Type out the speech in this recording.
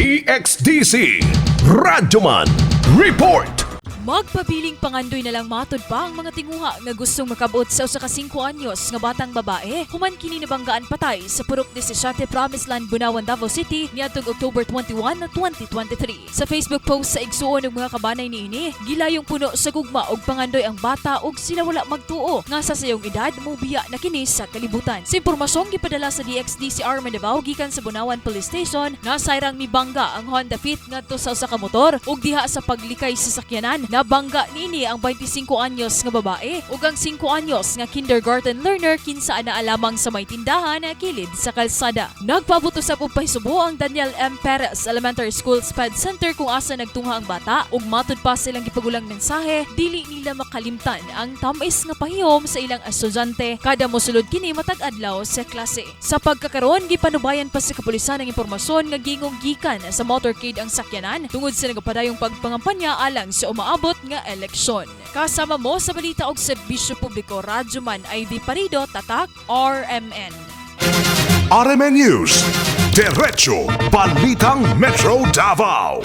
DXDC Radyoman Report. Magpabiling pangandoy na lang matud pa ang mga tinguha nga gustong makabot sa 1 ka 5 anyos nga batang babae human kini nabanggaan patay sa Purok 17, Promised Land, Bunawan, Davao City niadtong October 21, 2023. Sa Facebook post sa igsuon ug mga kabanay niini, gilayong puno sa gugma ug pangandoy ang bata ug sila wala magtuo nga sa sayong edad mobiya na kini sa kalibutan. Sa impormasyong gipadala sa DXDCR Davao gikan sa Bunawan Police Station, nasayrang mibangga ang Honda Fit ngadto sa usa ka motor ug diha sa paglikay sa sakyanan nabangga niini ang 25 anyos nga babae ug ang 5 anyos nga kindergarten learner kinsa anaa lamang sa may tindahan kilid sa kalsada. Nagpaabot usab og pahisubo ang Daniel M. Perez Elementary School SPED Center kung asa nagtungha ang bata ug matud pa sa ilang gipagulang mensahe, dili nila makalimtan ang tamis nga pahiyom sa ilang estudyante kada mosulod kini matag adlaw sa klase. Sa pagkakaroon, gipanubayan pa sa kapulisan ang impormasyon nga gingong gikan sa motorcade ang sakyanan tungod sa nagapadayong pagpangampanya alang sa umaabot nga eleksyon. Kasama mo sa balita og serbisyo publiko, Radyoman Ivy Parido, Tatak RMN. RMN News. Diretso Balitang Metro Davao.